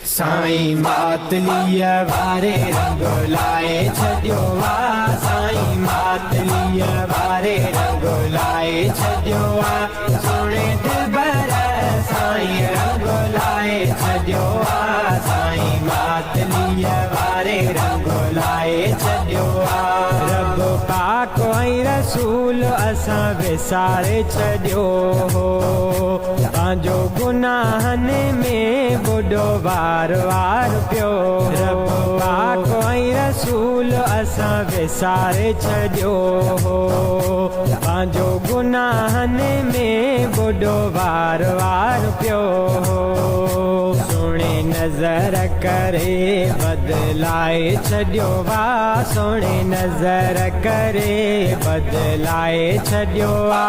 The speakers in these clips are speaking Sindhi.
سائين ماتليء واري رنگ لائي ڇڏيو آ سائين ماتليء واري رنگ لائي ڇڏيو آ سهڻي دلبر سائين رنگ لائي ڇڏيو آ سائين ماتليء واري رنگ لائي ڇڏيو آ. رب پاڪ ۽ رسول اسان وساري ڇڏيو هو. پنهنجو گناهن ۾ ٻڏو وار وار پيو. رب پاڪ ۽ رسول اسان وساري ڇڏيو هو. پنهنجو گناهن ۾ ٻڏو وار وار پيو هو. سهڻي نظر ڪري بدلائي ڇڏيو وا سهڻي نظر ڪري بدلائي ڇڏيو آ.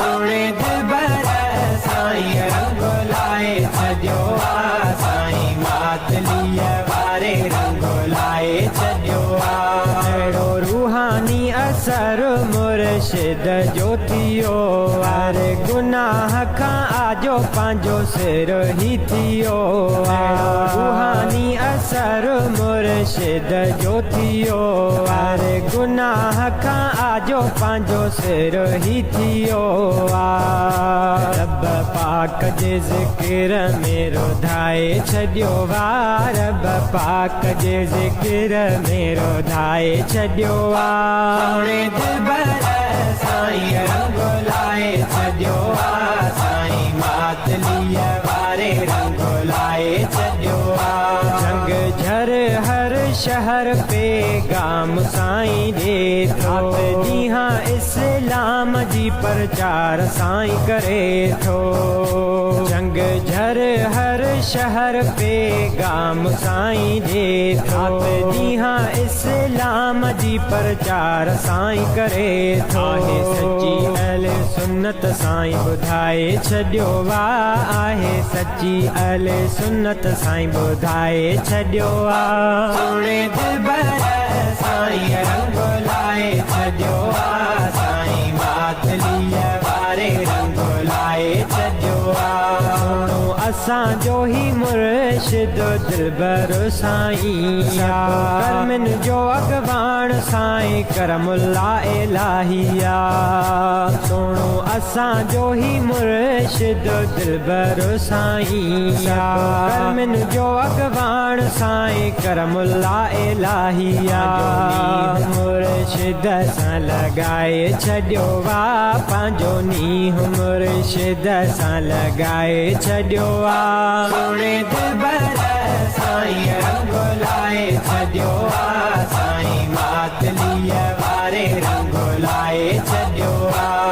سهڻي دلبر سائين رنگ لائي ڇڏيو آ سائين ماتليء واري رنگ لائي ڇڏيو آ. اهڙو روحاني اثر مرشد جو ٿيو هر گناهه کان آجو پنهنجو سر هي ٿيو آ. اهڙو روحاني اثر مرشد جو ٿيو هر گناهه کان آجو پنهنجو سر هي ٿيو آ. رب پاڪ جي ذڪر ۾ رڌائي ڇڏيو آ. رب پاڪ جي ذڪر ۾ رڌائي ڇڏيو آ. سهڻي دلبر سائين رنگ لائي ڇڏيو آ. سائين ماتليء واري رنگ لائي ڇڏيو آ. جهنگ جهر هر شهر پيغام سائين ڏي ٿو. رات ڏينهن اسلام جي پرچار سائين ڪري ٿو. جهنگ جهر هر شهر پيغام سائين ڏي ٿو. رات ڏينهن اسلام جي پرچار سائين ڪري ٿو. آهي سچي اهل سنت سائين ٻڌائي ڇڏيو آ. آهي سچي اهل سنت سائين ٻڌائي ڇڏيو آ. سهڻي دلبر سائين رنگ لائي ڇڏيو آ سائين ماتليء واري رنگ لائي ڇڏيو آ. سهڻو اسان جو هي مرشد دلبر سائين آ. سڀ ڪرمن جو اڳواڻ سائين ڪرم الله الاهي آ. سهڻو اسان جو هي مرشد دلبر سائين آ. سڀ ڪرمن جو اڳواڻ سائين ڪرم الله الاهي آ. پنهنجو نينهن مرشد سان لڳائي ڇڏيو آ. پنهنجو نينهن مرشد سان لڳائي ڇڏيو آ. سهڻي دلبر سائين رنگ لائي ڇڏيو آ. سائين ماتليء واري رنگ لائي ڇڏيو آ.